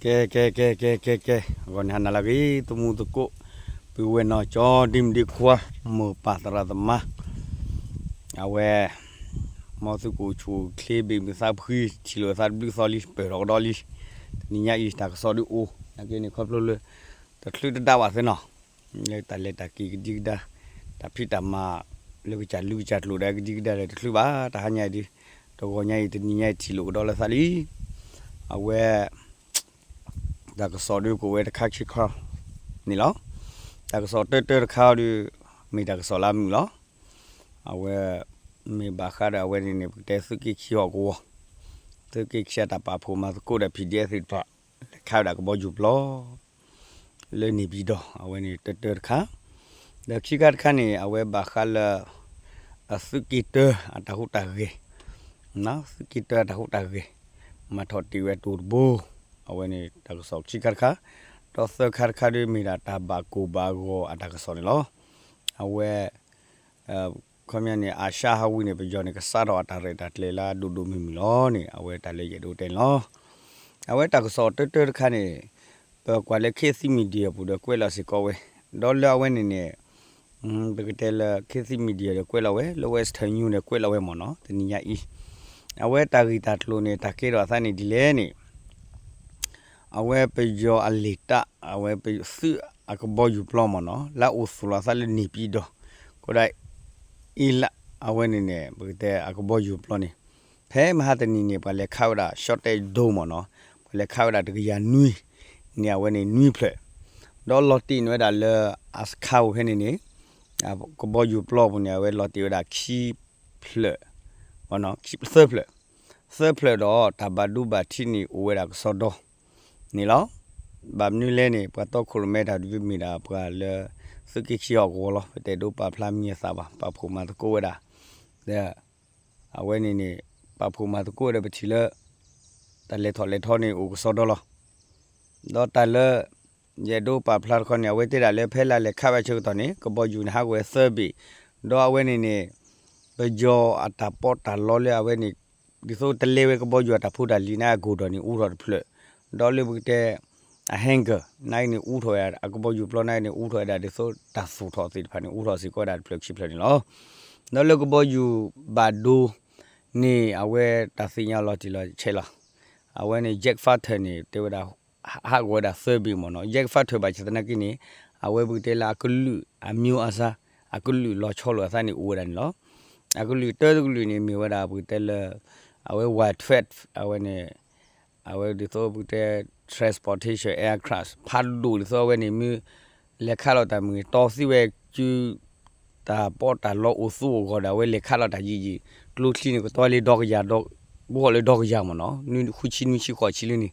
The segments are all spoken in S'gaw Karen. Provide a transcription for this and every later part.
ကဲ ကဲ ကဲ ကဲ ကဲ ကဲ ဂီၤန့ၣ်ဟါနၤလၢအဂ့ၤ သမူသကိး ပုၢ်ဝဲၢ်နီၢ်ကၠီ ဒ့မုၣ်ဒ့ခွါ မိၢ်ပၢ်သရၣ်သမါ အဝဲ မ်သုကအိၣ်ဆူၣ်အိၣ်ချ့ ဘ့ၣ်မုာ်သးဖှံ ထံၣ်လိာ်သးတဘျုးသီလံ ပၢၢ်ထီၣ်ကဒီးလံ တနံၤညါအံၤ တၢ်ကစီၣ်ဒုးအိၣ် နာ်က့န့ၣ် ခီဖျိလၢ တချုးတဒါဘၣ်သ့နီၤ လၢတၢ်လဲၤတၢ်က့ၤကဒံကဒါ တၢ်ဖံးတၢ်မၤ လၢကစၢ်လူၤကစၢ်ကျိၤဒီးကဒံကဒါဒီးတချုးဘၣ် တဟါညါအံၤဒုး တဂီၤညါအံၤ တနံၤညါအံၤ ထံၣ်လိာ်ကဒီးလၢသးလံ အဝဲ တၢ်ကစီၣ်ဒုးကအိၣ်ဝဲတခါခံခါန့ၣ်လီၤ. တၢ်ကစီၣ်တၢတၢတခါဒုး မ့ၢ်တၢ်ကစီၣ်လၢအမုာ်လီၤ. အဝဲ မ့ၢ်ဘၣ်ဃးဒီးအဝဲန့ၣ်န့ၣ် ပကတဲသုးက့ခံဟီၣ်ကဝီၤ သုးက့ခံအတၢ်ပာ်ဖှိၣ်မၤသကိးဒီး ဖံၣ်ဒံၣ်အဲၣ်သ့ၣ်တဖၣ် လဲၤခးဝဲဒၣ်ကဘီယူၤပျီ လၢန့ၣ်ပၠံၤဒီး အဝဲန့ၣ်တၢတၢတခါ ဒီးခံခါတခါန့ၣ် အဝဲဘၣ်ဃးလၢ အသုးက့တၢအတၢ်ဟူးတၢ်ဂဲၤ သုးက့တၢအတၢ်ဟူးတၢ်ဂဲၤ မၤထီၣ်တ့ၢ်ဝဲတိၤတဘိ အဝဲန့ၣ်တၢ်ကစီၣ်ခံခါတခါ ဒီးသၢခါတခါဒ်မ့ၢ်ဒၣ်တၢ်ဘၣ်ကိၢ်ဘၣ်ဂီၤအတၢ်ကစီၣ်န့ၣ်လီၤ. အဝဲ ခီပညီန့ၣ် အၤၡါဟးဝံၤန့ၣ် ပယီၤန့ၣ် ကစးထီၣ်အတၢ်ရဲၣ်တၢ်ကျဲၤလၢအဒိၣ်ဒိၣ်မုၢ်မုၢ်လီၤန့ၣ် အဝဲတၢ်လၢယအဲၣ်ဒိးတဲန့ၣ်လီၤ. အဝဲတၢ်ကစီၣ်တၢတၢတခါန့ၣ် ပကွၢ်လၢ ခေတ်သစ် Media ပူၤဒီးကွဲးလီၤစ့ၢ်ကီးဝဲ ဒီးလၢအဝဲန့ၣ်န့ၣ် ပကတဲလၢ ခေတ်သစ် Media ဒီးကွဲးလီၤဝဲ လၢ Western News ဒီးကွဲးလီၤဝဲမ့ၢ်နီၤ တနံၤညါအံၤ အဝဲတၢ်ဂ့ၢ်တၢ်ကျိၤန့ၣ် တၢ်ကဲထီၣ်အသးန့ၣ်ဒ်လဲၣ်န့ၣ် အဝဲပယီၤအလံာ်တၢ် အဝဲပသုးအကဘီယူၤပျီမ့ၢ်နီၤ လၢအအိၣ်သူၣ်လီၤအသးလၢန့ၣ်ပၠံၤဒီး ကဒၣ်အံၤလၢ အဝဲန့ၣ်န့ၣ် ပကတဲအကဘီယူၤပျီန့ၣ် ဖဲမဟါတနံၤန့ၣ် ပှၤလဲၤခးဝဲဒၣ် ရှီတဲဒိမ့ၢ်နီၤ ပှၤလဲၤခးဝဲဒၣ်တကယၤနွံ န့ၣ်အဝဲန့ၣ်နွံဖျၢၣ် ဒီးလီၤတံၢ်န့ၢ်ဝဲဒၣ်လၢ အစခါအိၣ်ဖဲန့ၣ်န့ၣ် ကဘီယူၤပျီပူၤန့ၣ် အဝဲလီၤတံၢ်ဝဲဒၣ်ခံဖျၢၣ် သၢဖျၢၣ် သၢဖျၢၣ်ဒီး တၢ်ဘၣ်ဒိဘၣ်ထံးန့ၣ် အိၣ်ဝဲဒၣ်ကစီဒီ န့ၣ်လီၤ. ဘၣ်မနုၤလဲၣ်န့ၣ် ပှၤတီခိၣ်ရိၣ်မဲတၢ်ဒုးမ့ၢ်ဒၣ်ပှၤလၢ သုးက့ခံဟီၣ်ကဝီၤလီၤ. ပတအဲၣ်ဒိးပာ်ဖျါမံၤအသးဘၣ် ပာ်ဖှိၣ်မၤသကိးဝဲဒၣ် ဒီး အဝဲန့ၣ်န့ၣ် ပာ်ဖှိၣ်မၤသကိးဝဲဒီးပထံၣ်လၢ တၢ်လဲၤထီၣ်လဲၤထီန့ၣ်အိၣ်ကစီဒီလီၤ. ဒီးတၢ်လၢ ယအဲၣ်ဒိးပာ်ဖျါတခီန့ၣ် အဝဲတဲဒၣ်လၢဖဲလၢလဲၤခးဝဲဆၢကတီၢ်န့ၣ် ကဘီယူၤန့ၣ်ဟးဂီၤဝဲသၢဘ့ၣ်, ဒီးအဝဲန့ၣ်န့ၣ် ပယီၤအတၢ်ပီးတၢ်လီလၢအဝဲန့ၣ် ဒ်သိးတလဲဝဲကဘီယူၤအတၢ်ဖိတၢ်လံၤန့ၣ် အကိၢ်ဒီးန့ၣ် အူထီၣ်တဖျၢၣ်, ဒီးလၢပကတဲ အ hangar န့ၣ် အူထီၣ်ဝဲဒၣ် အကဘီယူၤပျီန့ၣ် အူထီၣ်ဝဲဒၣ်ဒ်သိးတၢ်သူၣ်ထီၣ်သ့ၣ်တဖၣ်န့ၣ် အူထီၣ်စ့ၢ်ကီးဝဲဒၣ်တဖျၢၣ်ခံဖျၢၣ်န့ၣ်လီၤ. ဒီးလၢကဘီယူၤဘၣ်ဒိန့ၣ် အဝဲတၢ်သ့ၣ်ညါလီၤတံၢ်လီၤဆဲးလီၤ. အဝဲန့ၣ် jet fighter န့ၣ် တဲဝဲဒၣ် ဟးဂီၤဝဲဒၣ်သၢဘ့ၣ်မ့ၢ်နီၤ. jet fighter ဘၣ်ဆၣ်သနာ်က့န့ၣ် အဝဲပကတဲလၢအကလုာ် အမျိုးအစား အကလုာ်လီၤဆီလိာ်အသးန့ၣ်အိၣ်ဝဲဒၣ်န့ၣ်လီၤ. အကလုာ်တၢတကလုာ်န့ၣ် မ့ၢ်ဝဲဒၣ်ပကတဲလၢ အဝဲ Y twelve အဝဲန့ၣ် အဝဲဒ်သိးပကတဲ transportation aircraft ဖးဒိၣ်ဒ်သိးအဝဲန့ၣ်မ့ၢ် လဲၤခးလိာ်တၢ်မ့ၢ်ဂ့ၤ တီသံဝဲစု တၢ်ပီးတၢ်လီအိၣ်သူအဂီၢ်ဒီး အဝဲလဲၤခးလိာ်တၢ်ယံာ်ယံာ် ကျိချံန့ၣ် ကတီၤလၢဒီကယၤဒီး ဘိးလၢဒီကယၤမ့ၢ်နီၤ နွံဆံ နွံဆံဃိးဆံလံန့ၣ်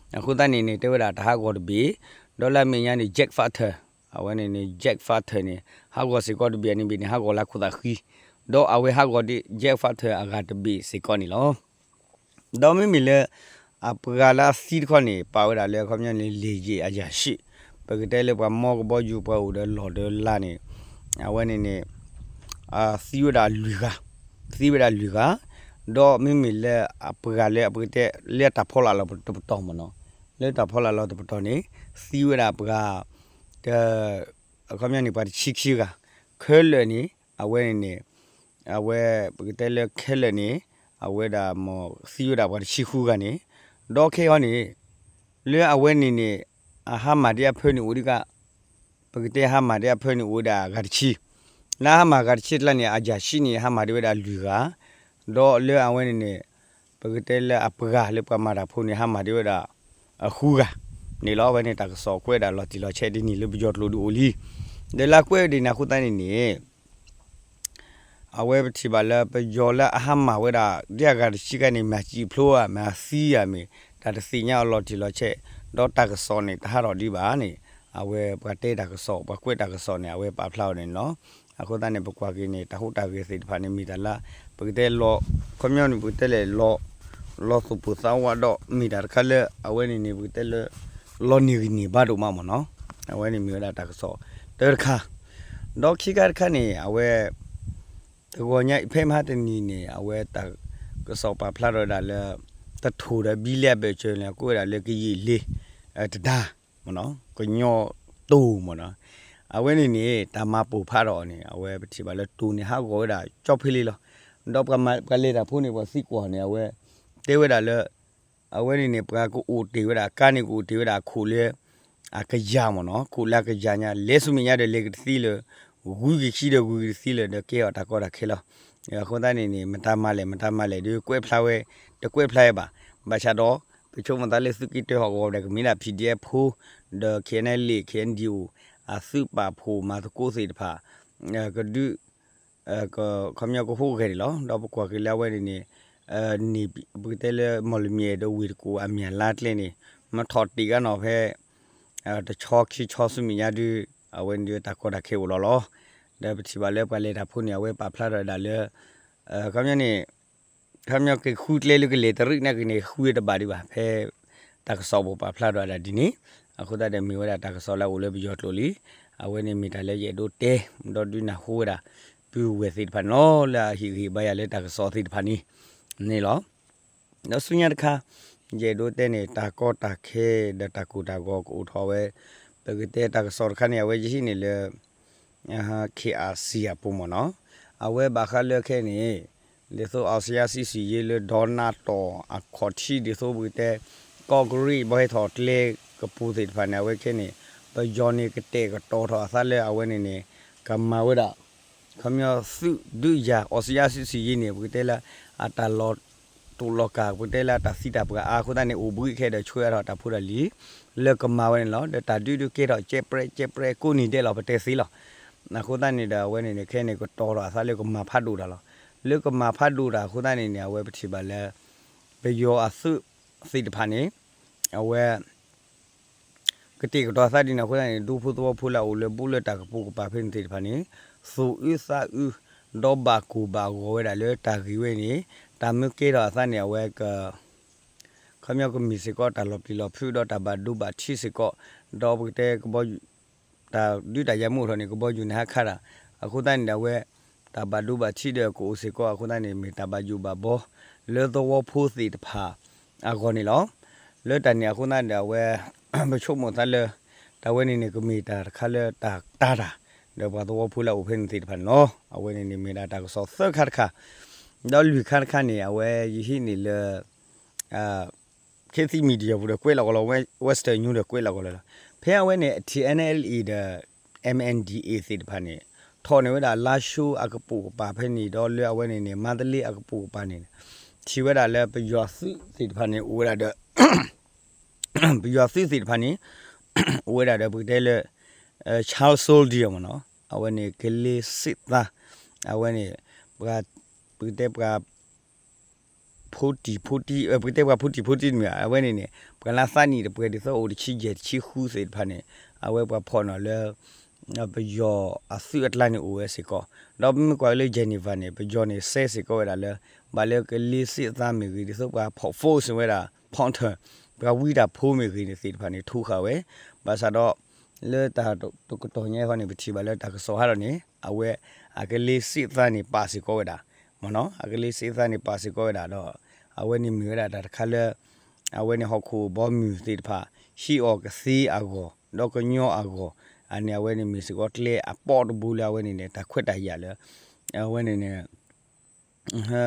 အဃိသတးန့ၣ်န့ၣ် တဲဝဲဒၣ်တၢ်ဟးဂီၤတဘ့ၣ်, ဒီးလၢအမဲာ်ညါန့ၣ် jet fighter အဝဲန့ၣ်န့ၣ် jet fighter န့ၣ် ဟးဂီၤစ့ၢ်ကီးတဘ့ၣ်န့ၣ်ဘ့ၣ်န့ၣ် ဟးဂီၤလၢခိၣ်သးဃံ, ဒီးအဝဲဟးဂီၤဒ် jet fighter အဂၤတဘ့ၣ်စ့ၢ်ကီးန့ၣ်လီၤ. ဒီးမ့မ့ၢ်လၢ အပှၤလၢအသံတခီန့ၣ် ပာ်ဝဲဒၣ်လၢအခီပညီန့ၣ် လေယာဉ်အရာရှိ, ပကတဲလၢပှၤမီကဘီယူၤပှၤအိၣ်ဒီးလီၢ်ဒီးလၤန့ၣ် အဝဲန့ၣ်န့ၣ် သံဝဲဒၣ်လွံၢ်ဂၤ, သံဝဲဒၣ်လွံၢ်ဂၤ, ဒီးမ့မ့ၢ်လၢအပှၤလၢအပကတဲလၢတၢ်ဖီလာ်လီၤတပတီၢ်မ့ၢ်နီၤ, လၢတၢ်ဖီလာ်လီၤတပတီၢ်န့ၣ် သံဝဲဒၣ်ပှၤ တ အခီပညီန့ၣ် ပှၤတဆံခံဂၤ, ခဲလၢာ်န့ၣ် အဝဲန့ၣ်န့ၣ် အဝဲ ပကတဲလၢခဲလၢာ်န့ၣ် အဝဲဒၣ်မ့ၢ်သံဝဲဒၣ်ပှၤတဆံဃုဂၤန့ၣ်, ဒီးခဲအံၤန့ၣ် လၢအဝဲန့ၣ်န့ၣ် အဟါမၢ်ဒ်အဖၢန့ၣ်အိၣ်ဒံးက ပကတဲဟါမၢ်ဒ်အဖၢန့ၣ်အိၣ်ဝဲဒၣ်ဂၤတဆံ, လၢအဟါမၢ်ဂၤတဆံတကျါန့ၣ် အရာရှိန့ၣ် ဟါမၢ်ဒံးဝဲဒၣ်လွံၢ်ဂၤ, ဒီးလၢအဝဲန့ၣ်န့ၣ် ပကတဲလၢအပှၤလၢပှၤမၤတၢ်ဖိန့ၣ် ဟါမၢ်ဒံးဝဲဒၣ် အဃုဂၤန့ၣ်လီၤ. အဝဲန့ၣ်တၢ်ကစီၣ်ကွဲးဒၣ်လီၤတံၢ်လီၤဆဲးဒ်န့ၣ်လၢပယီၤကျိာ်ဒုးအိၣ်လံ. ဒီးလၢကွဲးဒ်န့ၣ်အဃိသတးန့ၣ်န့ၣ် အဝဲပထံၣ်ဘၣ်လၢပယီၤလၢအဟါမၢ်ဝဲဒၣ် ဒ်အဂၤတဆံခါန့ၣ် မ့ၢ်စံၣ်ဖျိဧါ မ့ၢ်သံဧါမ့ၢ် တၢ်တသ့ၣ်ညါအီၤလီၤတံၢ်လီၤဆဲး, ဒီးတၢ်ကစီၣ်န့ၣ် တဟးထီၣ်ဒံးဘၣ်န့ၣ် အဝဲပှၤတဲတၢ်ကစီၣ် ပှၤကွဲးတၢ်ကစီၣ်န့ၣ် အဝဲပာ်ဖျါအီၤန့ၣ်လီၤ. အဃိသတးန့ၣ် ပကွၢ်က့ၤန့ၣ် တၢ်ဟူးတၢ်ဂဲၤသ့ၣ်တဖၣ်န့ၣ် မ့ၢ်တၢ်လၢ ပကတဲလီၤ ခီပညီန့ၣ် ပကတဲလဲၣ် လီၤသူၣ်ပိၢ်သးဝးဒီး မ့ၢ်တၢ်တခါလၢ အဝဲန့ၣ်န့ၣ် ပကတဲလၢ လီၤန့ၢ်ဂံၢ်န့ၢ်ဘါဒိၣ်မးမ့ၢ်နီၤ. အဝဲန့ၣ်မ့ၢ်ဝဲဒၣ်တၢ်ကစီၣ်တၢတခါ, ဒီးခံခါတခါန့ၣ် အဝဲ တဂီၤညါအံၤ ဖဲမဟါတနံၤန့ၣ် အဝဲတၢ်ကစီၣ်ပာ်ဖျါထီၣ်ဝဲဒၣ်လၢ တထိၣ်ဒီးဘံလ့အဘၢၣ်စၢၤန့ၣ် အကိးဝဲဒၣ်လၢကယံာ်လ့ တဒါမ့ၢ်နီၤ ကညီတိၤမ့ၢ်နီၤ အဝဲန့ၣ်န့ၣ် တၢ်မၤပိာ်ဖးဒီးအီၤန့ၣ် အဝဲပထံၣ်ဘၣ်လၢတိၤန့ၣ်ဟးဂီၤဝဲဒၣ်ကၠီဖ့လ့လီၤ. ဒီးပှၤလဲၤတၢ်ဖိန့ၣ် ပှၤသံကွၢ်န့ၣ် အဝဲ တဲဝဲဒၣ်လၢ အဝဲန့ၣ်န့ၣ် ပှၤကအိၣ်တ့ၢ်ဝဲဒၣ် ကါန့ၣ်ကအိၣ်တ့ၢ်ဝဲဒၣ်အခိၣ်လၢ အကယၤမ့ၢ်နီၤ ခိၣ်လၢအကယၤညါ လဲၤဆူမဲာ်ညါဒီးလဲၤကတသ့လၢ ဂုၤက့ၤခံဒီးဂုၤက့ၤတသ့လၢၤဒီးကဲထီၣ်တၢ်ကီတၢ်ခဲလီၤ. အဃိသတးန့ၣ်န့ၣ် မတၤမၤလဲၣ် မတၤမၤလဲၣ်ဒီးကွဲးဖျါဝဲ တကွဲးဖျါဝဲဘၣ်. ဘၣ်ဆၣ်ဒီး ပဆိကမိၣ်သးလၢသုးက့တၢဟီၣ်ကဝီၤဒီး ကမ့ၢ်ဒၣ် PDF ဖိ ဒီး KNLA KNDO အသုးပာ်ဖှိၣ်မၤသကိးသ့ၣ်တဖၣ် ကဒုး ခီပညီကဟူးဂဲၤန့ၣ်လီၤ. ဒီးပကွၢ်က့ၤလၢအဝဲန့ၣ်န့ၣ် န့ၣ်ပကတဲလၢမီၢ်လမၠဲၣ်ဒီးဝ့ၢ်တကူၣ်အမံၤအလါကျဲန့ၣ် မ့ၢ်ထီၣ်တ့ၢ်ကါနီၤဖဲ တဆီခံဆီဆူမဲာ်ညါဒုး အဝဲန့ၣ်ဒုးတၢ်ကီတၢ်ခဲအိၣ်လီၤလီၤ. ဒီးပထံၣ်ဘၣ်လၢပှၤလဲၤတၢ်ဖိန့ၣ် အဝဲပာ်ဖျါထီၣ်ဝဲဒၣ်လၢ ခီပညီန့ၣ် ခီပညီက့ၤဃုကျဲလၢကလဲၤတရံးန့ၣ်က့ၤန့ၣ် ဃုတဘၣ်ဒံးဘၣ် ဖဲတၢ်ကစီၣ်ပူၤပာ်ဖျါထီၣ်ဝဲဒၣ်ဒ်န့ၣ် အဃိသတးဒီးမ့ၢ်ဝဲဒၣ်တၢ်ကစီၣ်လၢအအိၣ်လၢပယီၤကျိာ်လံ. အဝဲန့ၣ်မ့ၢ်တၢ်လၢယအဲၣ်ဒိးတဲ ဒီးဒုးနၢ်ဟူဝဲဒၣ် ပုၢ်ဝဲၢ်သ့ၣ်တဖၣ်န့ၣ်လီၤ လၢအဟ့ၣ်ဂံၢ်ဘါယၤလၢတၢ်ကစီၣ်သ့ၣ်တဖၣ်န့ၣ် န့ၣ်လီၤ. ဒီးဆူညါတခါ ယအဲၣ်ဒိးတဲန့ၣ် တၢ်ကီတၢ်ခဲဒီးတၢ်ကိၢ်တၢ်ဂီၤကအိၣ်ထီၣ်ဝဲ ပကတဲတၢ်ကစီၣ်တခါန့ၣ် အဝဲယဟံးန့ၢ်လၢ KRC အပူၤမ့ၢ်နီၤ. အဝဲဘၣ်ဃးလၢခဲန့ၣ် ဒ်သိး အောင်ဇေယျစစ်ဆင်ရေး လၢဒီနၣ်တီၣ်အခီၣ်ထံး ဒ်သိးပကတဲ ကီၢ်ကရံၣ်ဘီဟဲထီၣ်ကျဲကပူၤသ့ၣ်တဖၣ်န့ၣ် အဝဲခဲန့ၣ် ပယီၤန့ၣ်ကတဲာ်ကတီၤထီၣ်အသးလၢအဝဲန့ၣ်န့ၣ် ကမၤဝဲဒၣ် ခီပညီသုးဒုးယၤ အောင်ဇေယျစစ်ဆင်ရေး န့ၣ် ပကတဲလၢ အတၢ်လီၤတူာ်လီၤကာ် ပကတဲလၢအတၢ်သံတၢ်ပှၢ်အါအဃိသတးန့ၣ် အိၣ်ဘှံးခဲဒီးဆှၢအါထီၣ်တၢ်ဖိတၢ်လံၤ လၢကမၤဝဲန့ၣ်လီၤ. ဒီးတၢ်ဒုးဒုးကဲထီၣ်ကဲပြဲကဲပြဲကိးနံၤဒဲးလီၤ ပတဲသ့လီၤ. အဃိသတးန့ၣ်ဒီး အဝဲန့ၣ်န့ၣ် ခဲန့ၣ်ကတီၤထီၣ်အသးလၢကမၤဖးဒိၣ်တၢ်လီၤ. လၢကမၤဖးဒိၣ်တၢ်အဃိသတးန့ၣ်န့ၣ် အဝဲပထံၣ်ဘၣ်လၢ ပယီၤအသုးသ့ၣ်တဖၣ်န့ၣ် အဝဲ ကတဲာ်ကတီၤသးဒ်န့ၣ်အဃိသတးန့ၣ် ဒူဖိသဝီဖိလၢအအိၣ်လၢဘူးလၢတၢ်ကပိာ်ကပၤဖဲန့ၣ်သ့ၣ်တဖၣ်န့ၣ် သူၣ်အုးသးအုး ဒီးဘၣ်ကိၢ်ဘၣ်ဂီၤဝဲဒၣ်လၢတၢ်ဂ့ၢ်ဝဲန့ၣ် တၢ်မၢကဲထီၣ်အသးန့ၣ် အဝဲက ခီပညီကမ့ၢ်စ့ၢ်ကီးတၢ်လီၤပျံၤလီၤဖုးဒီးတၢ်ဘၣ်ဒိဘၣ်ထံးစ့ၢ်ကီး ဒီးပကတဲကဘီယူၤ တၢ်ဒုးတၢ်ယၤမ့ၢ်အိၣ်ထီၣ်န့ၣ် ကဘီယူၤန့ၣ်ဟးခးတၢ် အဃိသတးန့ၣ်ဒီးအဝဲ တၢ်ဘၣ်ဒိဘၣ်ထံးဒီးကအိၣ်စ့ၢ်ကီး အဃိသတးန့ၣ် မ့ၢ်တၢ်ဘၣ်ယိၣ်ဘၣ်ဘီ လၢသဝီဖိသ့ၣ်တဖၣ်အဂီၢ်န့ၣ်လီၤ. လၢတၢ်န့ၣ်အဃိသတးဒီးအဝဲ ပဆိကမိၣ်သးလၢ တၢ်ဝဲန့ၣ်န့ၣ် ကမ့ၢ်တၢ်တခါလၢတၢ်တာ်တၢ် ဒီးပှၤသဝီဖိလၢအအိၣ်ဖဲန့ၣ်သ့ၣ်တဖၣ်န့ၣ်လီၤ. အဝဲန့ၣ်န့ၣ်မ့ၢ်ဒၣ်တၢ်ကစီၣ်သၢခါတခါ ဒီးလွံၢ်ခါတခါန့ၣ် အဝဲယဟံးန့ၢ်လၢ ခေတ်သစ် Media ပူၤဒီးကွဲးလီၤကီးလီၤ Western News ဒီးကွဲးလီၤကီးလီၤလီၤ. ဖဲအဝဲန့ၣ် ထံၣ် NLA ဒီး MNDAA သ့ၣ်တဖၣ်န့ၣ် ထီၣ်န့ၢ်ဝဲဒၣ်လါၡိအကပိာ်ကပၤဖဲန့ၣ် ဒီးလၢအဝဲန့ၣ်န့ၣ် မန္တလေး အကပိာ်ကပၤန့ၣ် ထံၣ်ဝဲဒၣ်လၢပယီၤသုးသ့ၣ်တဖၣ်န့ၣ် အိၣ်ဝဲဒၣ်ဒီး ပယီၤသုးသ့ၣ်တဖၣ်န့ၣ် အိၣ်ဝဲဒၣ်ဒီးပကတဲလၢ child soldier မ့ၢ်နီၤ အဝဲန့ၣ် ကလေးစစ်သား အဝဲန့ၣ် ပှၤ ပကတဲပှၤ ဖိတံၢ်ဖိတံၢ် ပကတဲပှၤဖိတံၢ်ဖိတံၢ်တမ့ၢ် အဝဲန့ၣ်န့ၣ် ပှၤလၢသးနံၣ်တပှဲၤဒ်သိးအိၣ်တဆံယဲၢ်တဆံဃုသ့ၣ်တဖၣ်န့ၣ် အဝဲပှၤဖီၣ်နီၤလၢ ပယီၤအသုးအကျါန့ၣ်အိၣ်ဝဲစ့ၢ်ကီး ဒီးပမ့ၢ်ကွၢ်လၢ Geneva န့ၣ် ပယီၤန့ၣ်စဲစ့ၢ်ကီးဝဲဒၣ်လၢ ဘၣ်လၢကလေးစစ်သားမ့ၢ်ဂ့ၤ ဒ်သိးပှၤဖီၣ် force ဝဲဒၣ် ဖီၣ်ထၢၣ် ပှၤဝံတၢ်ဖိမ့ၢ်ဂ့ၤန့ၣ်သ့ၣ်တဖၣ်န့ၣ် ထူဃာ်ဝဲ ဘၣ်ဆၣ်ဒီး လၢတၢ်တကတီၢ်ညါအဃိန့ၣ် ပထံၣ်ဘၣ်လၢတၢ်ကစီၣ်ဟးထီၣ်န့ၣ် အဝဲ အကလေးစစ်သားန့ၣ် ပာ်စ့ၢ်ကီးဝဲဒၣ် မ့ၢ်နီၤ အကလေးစစ်သားန့ၣ် ပာ်စ့ၢ်ကီးဝဲဒၣ်ဒီး အဝဲန့ၣ်မ့ၢ်ဝဲဒၣ်တၢ်တခါလၢ အဝဲန့ၣ်ဟီၣ်ခိၣ်ဘီမုၢ်သ့ၣ်တဖၣ် ဟံးအီၤကသ့အဂီၢ် ဒီးကညီအဂီၢ် အန့ၣ် အဝဲန့ၣ်မ့ၢ်စ့ၢ်ကီးကျဲအပီတဘိလၢအဝဲန့ၣ်န့ၣ် တၢ်ခွဲးတၢ်ယာ်လၢ အဝဲန့ၣ်န့ၣ် ထံ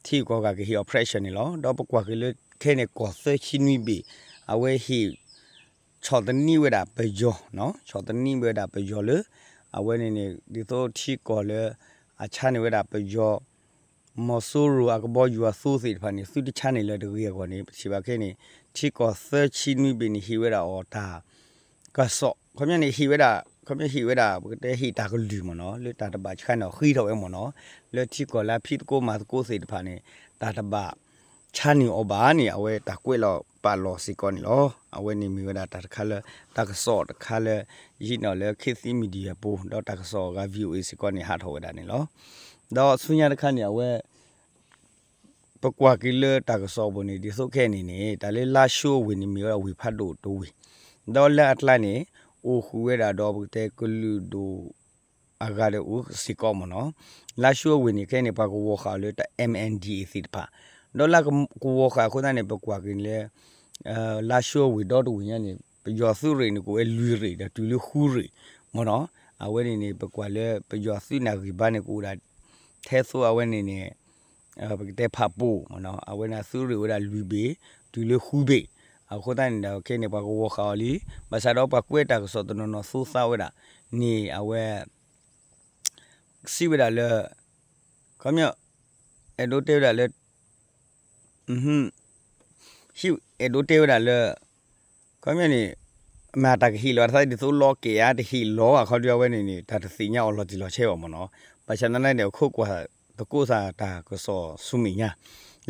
ကီၢ်ဂၤကဟ့ၣ်အီၤ pressure န့ၣ်လီၤ. ဒီးပကွၢ်က့ၤလၢခဲန့ၣ်ကီၢ်သၢဆံနွံဘ့ၣ် အဝဲဟ့ၣ် ဆီၣ်သနံးဝဲဒၣ်ပယီၤ ဆီၣ်သနံးဝဲဒၣ်ပယီၤလၢ အဝဲန့ၣ်န့ၣ် ဒ်သိးထံကီၢ်လၢ အဆါန့ၢ်ဝဲဒၣ်ပယီၤ မီၤစိရိၤအကဘီယူၤအသိသ့ၣ်တဖၣ်န့ၣ် သုတဆါန့ၢ်လၢၤတဂ့ၤအဂီၢ်န့ၣ် ပထံၣ်ဘၣ်ခဲန့ၣ် ထံကီၢ်သၢဆံနွံဘ့ၣ်န့ၣ် ဟ့ၣ်ဝဲဒၣ်အီၤတၢ် ကစီၣ် ခီပညီန့ၣ် ဟ့ၣ်ဝဲဒၣ် ခီပညီဟ့ၣ်ဝဲဒၣ် ပကတဲဟ့ၣ်တၢ်ကလုၢ်မ့ၢ်နီၤ လၢတၢ်တဘၣ်ဆါန့ၢ်အီၤဃ့ထီၣ်ဝဲမ့ၢ်နီၤ လၢထံကီၢ်လၢအဖံးသကိးမၤသကိးသ့ၣ်တဖၣ်န့ၣ် တၢ်တဘၣ်ဆါန့ၢ်အီၤဘၣ်န့ၣ် အဝဲတၢ်ကွဲးလီၤပာ်လီၤစ့ၢ်ကီးန့ၣ်လီၤ. အဝဲန့ၣ်မ့ၢ်ဝဲဒၣ်တၢ်တခါလၢ တၢ်ကစီၣ်တခါလၢ ယဟံးန့ၢ်လၢ ခေတ်သစ် Media ပူၤ ဒီးတၢ်ကစီၣ်အဂၤ VOA စ့ၢ်ကီးန့ၣ် ဟးထီၣ်ဝဲဒၣ်န့ၣ်လီၤ. ဒီးဆူညါတခါန့ၣ် အဝဲ ပကွၢ်က့ၤလၢတၢ်ကစီၣ်အပူၤန့ၣ် ဒ်သိးခဲအံၤန့ၣ်န့ၣ် တၢ်လၢလါၡိအဝ့ၢ်န့ၣ် မ့ၢ်ဝဲဒၣ်ဝ့ၢ်ဖးဒိၣ်တဝ့ၢ်, ဒီးလၢအကျါန့ၣ် အိၣ်ဃုာ်ဝဲဒၣ်ဒီးပကတဲကလုာ်ဒူၣ်အဂၤဒီးအိၣ်စ့ၢ်ကီးမ့ၢ်နီၤ. လါၡိအဝ့ၢ်န့ၣ် ခဲအံၤန့ၣ် ပှၤကဝီၤဃာ်အီၤလၢတၢ် MNDAA သ့ၣ်တဖၣ်, ဒီးလၢကဝီၤဃာ်အဃိသတးန့ၣ် ပကွၢ်က့ၤလၢ လါၡိဝ့ၢ်ဒီတဝ့ၢ်ညါန့ၣ် ပယီၤသုးရ့ၣ်န့ၣ် ကအိၣ်ဝဲလွံၢ်ရ့ၣ်ဒီးတုၤလၢဃုရ့ၣ်မ့ၢ်နီၤ. အဝဲန့ၣ်န့ၣ် ပကွၢ်လၢပယီၤသုးန့ၣ်အဂံၢ်ဘါန့ၣ် ကအိၣ်ဒၣ် ထဲသိးအဝဲန့ၣ်န့ၣ် ပကတဲဖးပိၢ်မ့ၢ်နီၤ အဝဲန့ၣ်သုးရ့ၣ်ဝဲဒၣ်လွံၢ်ဘ့ၣ် တုၤလၢဃုဘ့ၣ်. အဃိသတးန့ၣ်ဒီးခဲန့ၣ် ပှၤကဝီၤဃာ်အီၤလံ. ဘၣ်ဆၣ်ဒီးပှၤကွဲးတၢ်ကစီၣ်တနီၤနီၤသိသးဝဲဒၣ်န့ၣ် အဝဲ စံးဝဲဒၣ်လၢ ခီပညီ အဲၣ်ဒိးတဲဝဲဒၣ်လၢ အဲၣ်ဒိးတဲဝဲဒၣ်လၢ ခီပညီန့ၣ် မ့ၢ်တၢ်ကဟ့ၣ်လီၤတၢ်သးဒ်သိးလီၤကဲၤဧါ တဟ့ၣ်လီၤဧါ ခီဒုးအဝဲန့ၣ်န့ၣ် တၢ်တသ့ၣ်ညါအီၤလီၤတံၢ်လီၤဆဲးဘၣ်မ့ၢ်နီၤ. ဘၣ်ဆၣ်သနာ်က့န့ၣ် အခိၣ်ကွၢ်သကိးသးတၢ်ကစီၣ်ဆူမဲာ်ညါ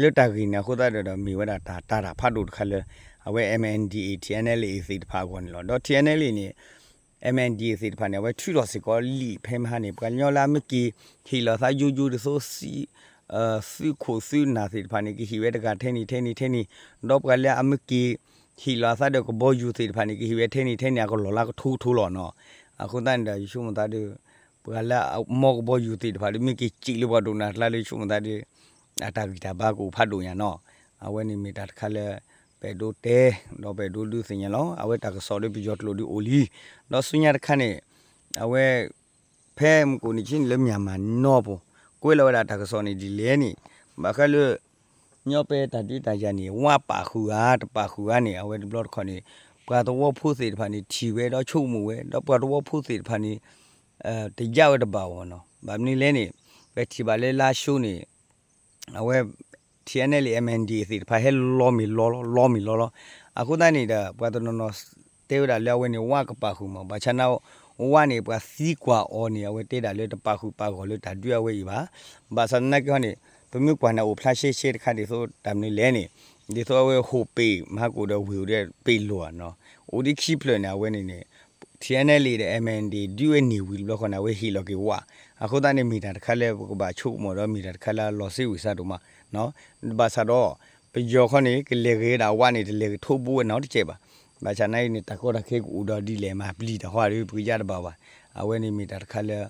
လၢတၢ်ဂ့ၢ်န့ၣ်အဃိသတးဒီး မ့ၢ်ဝဲဒၣ်တၢ်တာ်တၢ်ဖးဒိၣ်တခါလၢ အဝဲ MNDAA TNLA သ့ၣ်တဖၣ်အဂီၢ်န့ၣ်လီၤ. ဒီး TNLA န့ၣ် MNDAA သ့ၣ်တဖၣ်န့ၣ် အဝဲထုးထီၣ်စ့ၢ်ကီးလံာ်ဖဲမဟါန့ၣ် ပှၤကညီလၢအမ့ၢ်က့ၤ ဟ့ၣ်လီၤသးယိယိဒ်သိး သုးခိၣ်သုးနၢ်သ့ၣ်တဖၣ်န့ၣ် ကဟ့ၣ်ဝဲတဂၤထဲန့ၣ်ထဲန့ၣ်ထဲန့ၣ်, ဒီးပှၤလၢအမ့ၢ်က့ၤ ဟ့ၣ်လီၤအသးဒီးကဘီယူၤသ့ၣ်တဖၣ်န့ၣ် ကဟ့ၣ်ဝဲထဲန့ၣ်ထဲန့ၣ် အကလီၢ်လၢကထိကထိလီၤနီၤ. အဃိသတးန့ၣ်ဒီး ယဆိကမိၣ်သးဒီး ပှၤလၢအမ့ၢ်ကဘီယူၤသ့ၣ်တဖၣ်ဒီး မ့ၢ်က့ၤစံးလၢပှၤဒိၣ်နၢ်ကျါလၢ ယဆိကမိၣ်သးဒီး အတၢ်ဂံၢ်တၢ်ဘါကအိၣ်ဖးဒိၣ်ညါနီၤ. အဝဲန့ၣ်မ့ၢ်တၢ်တခါလၢ ပအဲၣ်ဒိးတဲ ဒီးပအဲၣ်ဒိးဒုးသ့ၣ်ညါလီၤ. အဝဲတၢ်ကစီၣ်ဒီးပယီၤကျိာ်ဒီးအိၣ်လံ. ဒီးဆူညါတခါန့ၣ် အဝဲ ဖဲမုၢ်ကအိၣ်န့ၣ်ဆံန့ၣ်လၢ Myanmar နီၢ်ပူၤ ကွဲးလီၤဝဲဒၣ်တၢ်ကစီၣ်န့ၣ်ဒ်လဲၣ်န့ၣ် ဘၣ်ဃးလၢ ညီပဲတၢ်ဒုးတၢ်ယၤန့ၣ် ဝါပာ်ဃုာ်ဧါ တပာ်ဃုာ်ဧါန့ၣ် အဝဲတဘျီတခီၣ်န့ၣ် ပှၤသဝီဖိသ့ၣ်တဖၣ်န့ၣ် ထံၣ်ဝဲဒီးဆိကမိၣ်ဝဲ ဒီးပှၤသဝီဖိသ့ၣ်တဖၣ်န့ၣ် တယါဝဲတဘၣ်အီၤနီၤ. ဘၣ်မနုၤလဲၣ်န့ၣ် ပထံၣ်ဘၣ်လၢလါၡိန့ၣ် အဝဲ TNLA MNDAA သ့ၣ်တဖၣ်ဟဲလီၤမ့ၢ်လီၤလီၤ လီၤမ့ၢ်လီၤလီၤ. အဃိသတးန့ၣ်ဒီး ပှၤတနီၤနီၤ တဲဝဲဒၣ်လၢအဝဲန့ၣ် ဝါကပာ်ဃုာ်မး ဘၣ်ဆၣ်နာ် ဝါန့ၣ် ပှၤသံကွၢ်အီၤန့ၣ် အဝဲတဲဒၣ်လၢတပာ်ဃုာ်ပာ်ဂီၢ်လၢတၢ်ဒုးအဝဲအံၤဘၣ်. ဘၣ်ဆၣ်သနာ်က့ဟီန့ၣ် ပမ့ၢ်ကွၢ်န့ၣ်အိၣ်ဖျါရှဲရှဲတခါဒ်သိးတၢ်မနုၤလဲၣ်န့ၣ် ဒ်သိးအဝဲဟိၣ်ပ့ၤမဟါကအိၣ်ဒီးဝ့ၢ်အိၣ်ဒီးပ့ၤလိာ်ဧါနီၤ အိၣ်ဒ်ခံဖျၢၣ်န့ၣ် အဝဲန့ၣ်န့ၣ် TNLA ဒီး MNDAA ဒုးဝဲန့ၢ်ဝံၤတဘျီဃီန့ၣ် အဝဲဟ့ၣ်လီၤက့ၤဝါ. အဃိသတးန့ၣ် မ့ၢ်တၢ်တခါလၢပကဘၣ်ဆိကမိၣ်ဒီး မ့ၢ်တၢ်တခါလၢအလီၤစ့ဝံၤစါဒိၣ်မး ဘၣ်ဆၣ်ဒီး ပယီၤခီန့ၣ် ကလဲၤဂ့ၤဒၣ်ဝါန့ၣ် တလဲၤကထိဘိဝဲနီတစဲးဘၣ်. ဘၣ်ဆၣ်နာ်အံၤန့ၣ် တၢ်ကီတၢ်ခဲကအိၣ်ဒီးဒ်လဲၣ် မၤပျံၤတၢ်ဃီဒီး ပကယါတဘၣ်ဘၣ်. အဝဲန့ၣ်မ့ၢ်တၢ်တခါလၢ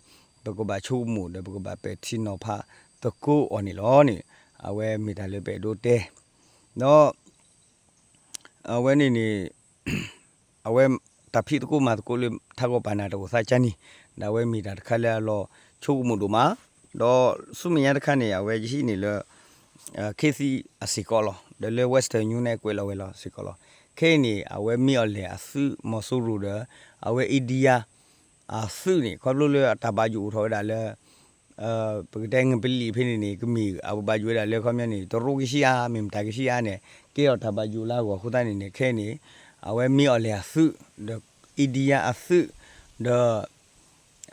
ပကဘၣ်ဆိကမိၣ်ဒီး ပကဘၣ်ပဲာ်ထံနီၤဖးသကိးအီၤန့ၣ်လီၤန့ၣ် အဝဲမ့ၢ်တၢ်လၢပအဲၣ်ဒိးတဲ ဒီး အဝဲန့ၣ်န့ၣ် အဝဲတၢ်ဖံးသကိးမၤသကိးလၢထးဂီၤပာ်နၢ်တအိၣ်သးကၢန့ၣ် ဒီးအဝဲမ့ၢ်တၢ်တခါလၢအလီၤဆိကမိၣ်ဒိၣ်မး ဒီးဆူမဲာ်ညါတခါန့ၣ် အဝဲယဟံးန့ၢ်လၢ ခ့သံအစ့ၢ်ကီးလီၤ ဒီးလၢ Western News န့ၣ်ကွဲးလီၤဝဲလီၤစ့ၢ်ကီးလီၤ. ခဲအံၤန့ၣ် အဝဲမ့ၢ်အီၤလဲၣ်အသုးမီၤစိရိၤဒီး အဝဲ India အသုးန့ၣ် ခီဖျိလၢအတၢ်ဘၣ်ယိၣ်အိၣ်ထီၣ်ဝဲဒၣ်လၢ ပကတဲငပလံၣ်ဖဲန့ၣ်န့ၣ် ကမ့ၢ်အဘၣ်ယိၣ်ဝဲဒၣ်လၢခီပညီန့ၣ် တရူးကဆံးအါ မ့ၢ်မတၤကဆံးအါန့ၣ် ကဲထီၣ်တၢ်ဘၣ်ယိၣ်လၢအဂီၢ်အဃိသတးန့ၣ်န့ၣ် ခဲအံၤန့ၣ် အဝဲမ့ၢ်အီၤလဲၣ်အသုး ဒီး India အသုး ဒီး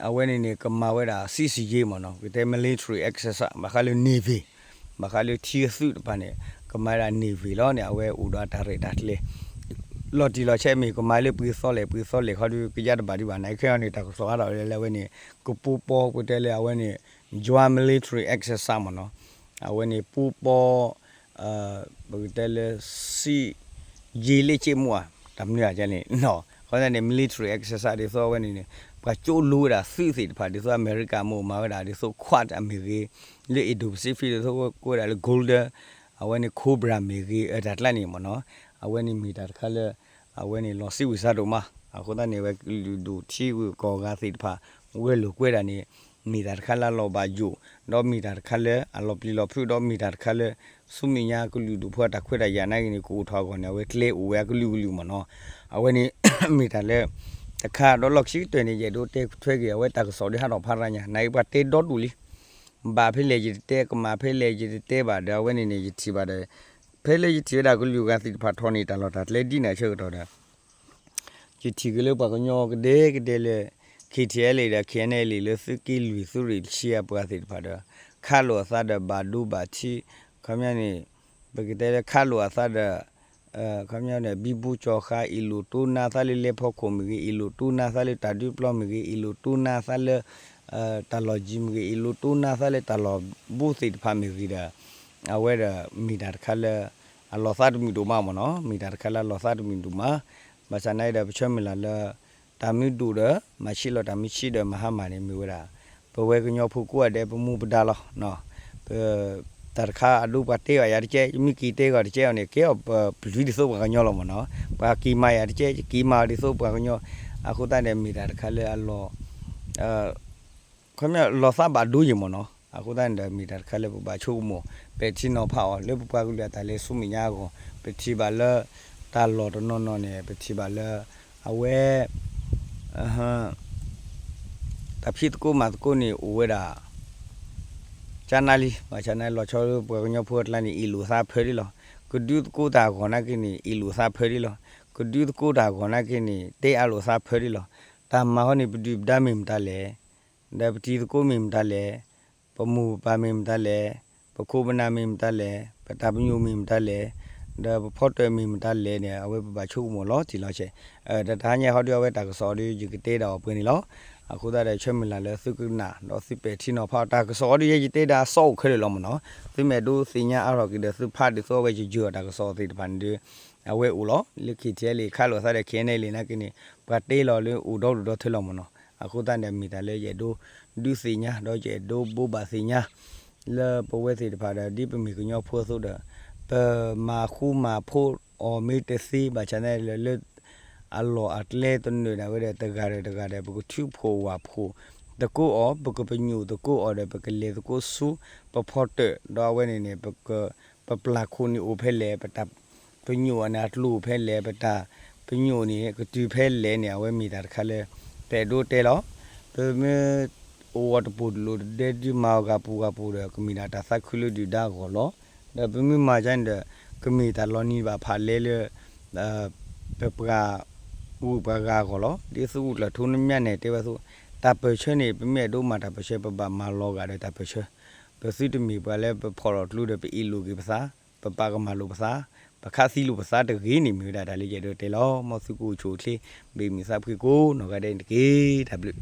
အဝဲန့ၣ်န့ၣ် ကမၤဝဲဒၣ် စစ်ဆင်ရေး မ့ၢ်နီၤ ပကတဲ military exercise ဘၣ်ဃးလၢ navy ဘၣ်ဃးလၢထံအသုးတဖၣ်န့ၣ် ကမၤဝဲဒၣ် navy လီၤန့ၣ် အဝဲအိၣ်ဒီးအတၢ်ရဲၣ်တၢ်ကျဲၤ လီၤတံၢ်လီၤဆဲးမ့ၢ်ကမၤလၢပှ့ၤသီလဲၣ် ပှ့ၤသီလဲၣ်ခီဒီး ကယါတဘၣ်ဒံးဘၣ်န့ၣ် ခဲအံၤန့ၣ် တၢ်ကစီၣ်အါထီၣ်လၢအဝဲန့ၣ် ကပူပီ ပကတဲလၢအဝဲန့ၣ် joint military exercise မ့ၢ်နီၤ အဝဲန့ၣ်ပူပီ ပကတဲလၢ စစ်ရေးလေ့ကျင့်မှု တၢ်မနုၤဧါန့ၣ် အဃိသတးန့ၣ် military exercise ဒ်သိးအဝဲန့ၣ်န့ၣ် ပှၤကၠိလိဝဲဒၣ်သုးသ့ၣ်တဖၣ် ဒ်သိးအမဲရကၤမ့ၢ်မၤဝဲဒၣ် ဒ်သိး Quad အမ့ၢ်ဂ့ၤ လၢ Indo-Pacific ဒ်သိးကွဲးဝဲဒၣ်လၢ Golden အဝဲန့ၣ် Cobra မ့ၢ်ဂ့ၤ အတၢ်ကျါန့ၣ်မ့ၢ်နီၤ အဝဲန့ၣ်မ့ၢ်တၢ်တခါလၢ အဝဲန့ၣ်လီၤစံးဝံၤစါဒိၣ်မး အဃိသတးန့ၣ် အဝဲကလုာ်ဒူၣ်ထံဂုၤကီၢ်ဂၤသ့ၣ်တဖၣ် ဝဲလိာ်ကွဲဒၣ်န့ၣ် မ့ၢ်တၢ်တခါလၢအလီၤဘၣ်ယိၣ် ဒီးမ့ၢ်တၢ်တခါလၢအလီၤပျံၤလီၤဖုး ဒီးမ့ၢ်တၢ်တခါလၢ ဆူမဲာ်ညါကလုာ်ဒူၣ်ဖိအတၢ်ခွဲးတၢ်ယာ်နာ်က့န့ၣ် ကအိၣ်ထီၣ်အဂီၢ်န့ၣ် အဝဲကျဲအိၣ်ဝဲအကလုာ်ကလုာ်မ့ၢ်နီၤ အဝဲန့ၣ် မ့ၢ်တၢ်လၢ တခါဒီးလီၢ်ခံကတၢၢ်န့ၣ် ယအဲၣ်ဒိးတဲထွဲက့ၤ အဝဲတၢ်ကစီၣ်ဒ်ဟးထီၣ်ဖးရၤညါ နာ်က့ပှၤတဲဒီဒူၣ်လံ ဘၣ်ဖဲလဲၣ်ယတတဲ ကမၣ်ဖဲလဲၣ်ယတတဲဘၣ်ဒီး အဝဲန့ၣ်န့ၣ် ယထံၣ်ဘၣ်ဒီး ဖဲလၢယထံၣ်ဝဲဒၣ်ကလုာ်ဂၤသ့ၣ်တဖၣ်ထီၣ်န့ၣ် တၢ်လီၢ်တၢ်ကျဲဒ်န့ၣ်အဆၢကတီၢ်ဒီး ယထံၣ်က့ၤလၢပှၤကညီကဒဲကဒဲလၢ KTLA ဒီး KNLA လၢသုးက့လွံၢ်သုးရ့ၣ်တဆံအပှၤသ့ၣ်တဖၣ်ဒီး ခးလိာ်အသးဒီးဘၣ်ဒိဘၣ်ထံး ခီပညီန့ၣ် ပကတဲလၢခးလိာ်အသးဒီး ခီပညီန့ၣ် ဘံဘူကၠီၤဃာ် အ့ၣ်လိာ်တိနါသးလၢလဲၤဖီခိၣ်မ့ၢ်ဂ့ၤ အ့ၣ်လိာ်တိနါသးလၢတၢ်ဒုးပျီမ့ၢ်ဂ့ၤ အ့ၣ်လိာ်တိနါသးလၢ တၢ်လီၢ်ယံၤမ့ၢ်ဂ့ၤ အ့ၣ်လိာ်တိနါသးလၢတၢ်လီၢ်ဘူးသ့ၣ်တဖၣ်မ့ၢ်ဂ့ၤဒီး အဝဲဒီးမ့ၢ်တၢ်တခါလၢ အလီၤသးတမုာ်ဒိၣ်မးမ့ၢ်နီၤ မ့ၢ်တၢ်တခါလၢအလီၤသးတမုာ်ဒိၣ်မး ဘၣ်ဆၣ်နာ်က့ဒီး ပဆၢမုၢ်လၢ်လၢ တၢ်မ့ၢ်ဒိၣ်ဒီး မၤဆံးလီၤ တၢ်မ့ၢ်ဆံးဒီး မၤဟါမၢ်န့ၣ် မ့ၢ်ဝဲဒၣ် ပဝဲကညီဖိကိးဂၤဒဲး ပမူပဒါလီၤ. ပ တၢ်တခါအဒိပှၤတဲအီၤယၤတကဲး ယမ့ၢ်က့ၤတဲကီးတကဲးအီၤန့ၣ် ကဲအီၤပပျုၤဒ်သိးပှၤကညီလီၤမ့ၢ်နီၤ, ပှၤက့ၤမၤယၤတကဲး ယက့ၤမၤအီၤဒ်သိးပှၤကညီ, အဃိသတးန့ၣ် မ့ၢ်တၢ်တခါလၢအလီၢ် ခီပညီလီၤသးဘၣ်ဒိယံၤမ့ၢ်နီၤ, အဃိသတးန့ၣ်ဒီး မ့ၢ်တၢ်တခါလၢပဘၣ်ဆိကမိၣ် ပဲာ်ထံနီၤဖးအီၤ လၢပပှၤကလုာ်အတၢ်လဲၤဆူမဲာ်ညါအဂီၢ် ပထံၣ်ဘၣ်လၢ တၢ်လီၢ်တနီၤနီၤန့ၣ် ပထံၣ်ဘၣ်လၢ အဝဲ တၢ်ဖံးသကိးမၤသကိးန့ၣ်အိၣ်ဝဲဒၣ် ကနါလံ, ဘၣ်ဆၣ်န့ၣ်လီၤဆီလၢပှၤကညီဖိအကျါန့ၣ် အ့ၣ်လိာ်သးဖၢဒ်လီၤ. ကဒုးသကိးတၢ်အဂီၢ်နာ်က့န့ၣ် အ့ၣ်လိာ်သးဖၢဒ်လီၤ. ကဒုးသကိးတၢ်အဂီၢ်နာ်က့န့ၣ် တဲအါလိာ်သးဖၢဒ်လီၤ. တၢ်မၤဟီန့ၣ် ပဒုၣ်ပဒါမ့ၢ်မတၤလဲၣ်, ဒီးပတံၤသကိးမ့ၢ်မတၤလဲၣ်, ပမိၢ်ပပၢ်မ့ၢ်မတၤလဲၣ်, ပခိၣ်ပနၢ်မ့ၢ်မတၤလဲၣ်, ပတၢ်ပညိၣ်မ့ၢ်မတၤလဲၣ်, ဒီးပဖီတၢၣ်မ့ၢ်မတၤလဲၣ်န့ၣ် အဝဲပဘၣ်ဆိကမိၣ်လီၤတံၢ်လီၤဆဲး. ဒီးတဟါညါဟီဒီး အဝဲတၢ်ကစီၣ်ဒီး ယကတဲဒၣ်အီၤပှဲၤန့ၣ်လီၤ. အဃိသတးဒီး ဆၢမုၢ်လၢ်လၢသုကနၣ် ဒီးသုပဲာ်ထံနီၤဖးတၢ်ကစီၣ်အီၤဒီး ယဲယတဲဒၣ်အစီအိၣ်ခဲလၢာ်လီၤမ့ၢ်နီၤ. သုမ့ၢ်အဲၣ်ဒိးသ့ၣ်ညါအါထီၣ်က့ၤဒီး သုဖးဒ်သိးအဝဲယယၢၤအီၤတၢ်ကစီၣ်သ့ၣ်တဖၣ်န့ၣ်ဒီး အဝဲအိၣ်လီၤ. လၢ ခံထံၣ်လံ ခးလိာ်သးဒီး ခံန့ၣ်လံနာ်က့န့ၣ် ပှၤတဲလီၤလၢအိၣ်ဒီဒူၣ်ဒီထၢလီၤမ့ၢ်နီၤ. အဃိသတးန့ၣ် မ့ၢ်တၢ်လၢယအဲၣ်ဒိးဒုးသ့ၣ်ညါ ဒီးယအဲၣ်ဒိးဘိးဘၣ်သ့ၣ်ညါ လၢပဝဲသ့ၣ်တဖၣ်ဒီး ဒ်ပမ့ၢ်ကညီဖိအသိးဒီး ပမၤဃူမၤဖိးအီၤမ့ၢ်တသ့ဘၣ်ဆၣ်န့ၣ်လၢ အလီၢ်အကျဲတနၢၤဒၣ်ဝဲဒီး တဂၤဒီးတဂၤဒီး ပကထုးဖှိၣ်ဝၢ်ဖှိၣ်သကိးအီၤ, ပကပညိၣ်သကိးအီၤဒီး ပကလဲၤသကိးဆူပဖီတၢၣ်, ဒီးအဝဲန့ၣ်န့ၣ် ပက ပပျၢ်ခိၣ်န့ၣ်အိၣ်ဖဲလဲၣ်, ပတၢ်ပညိၣ်အန့ၣ်အကျိၤအိၣ်ဖဲလဲၣ်, ပတၢ်ပညိၣ်န့ၣ်ကတုၤဖဲလဲၣ်န့ၣ် အဝဲမ့ၢ်တၢ်တခါလၢ ပအဲၣ်ဒိးတဲလီၤ. ပမ့ၢ်အိၣ်အီၤတပိၢ်တလိၣ်တဒဲဒုးမၤအီၤဂၤပူၤဂၤပူၤဒီး ကမ့ၢ်ဒၣ်တၢ်သးခုလၢဒုၣ်ဒါအဂီၢ်လီၤ. ဒီးပမ့ၢ်မၤဒ်န့ၣ်ဒီး ကမ့ၢ်တၢ်လီၤနံၤဘၣ်ဖးလဲလၢ ပပှၤဂုၤပှၤဂၤအဂီၢ်လီၤ. ဒ်သုးခိၣ်ကျၢၢ်ထူနမၠါန့ၣ်တဲဝဲအသိး, တၢ်ပၢၢ်ဆၢန့ၣ် ပမ့ၢ်အဲၣ်ဒိးမၤတၢ်ပၢၢ်ဆၢ ပဘၣ်မၤလီၤဂာ်ဒီးတၢ်ပၢၢ်ဆၢ. ပသုတမ့ၢ်ပှၤလၢပဖီၣ်လီၤကျိဒီး ပအ့ၣ်လိာ်က့ၤပသး, ပပာ်ကမၣ်လိာ်ပသး, ပခးသံလိာ်ပသးတဂ့ၤန့ၣ် မ့ၢ်ဝဲဒၣ်တၢ်လၢယအဲၣ်ဒိးတဲလီၤ. မ်သုကအိၣ်ဆူၣ်အိၣ်ချ့ ဘၣ်မုာ်သးဖှံကိးနီၢ်ဂၤဒဲးန့ၣ်တက့ၢ်. တၢ်ဘျုး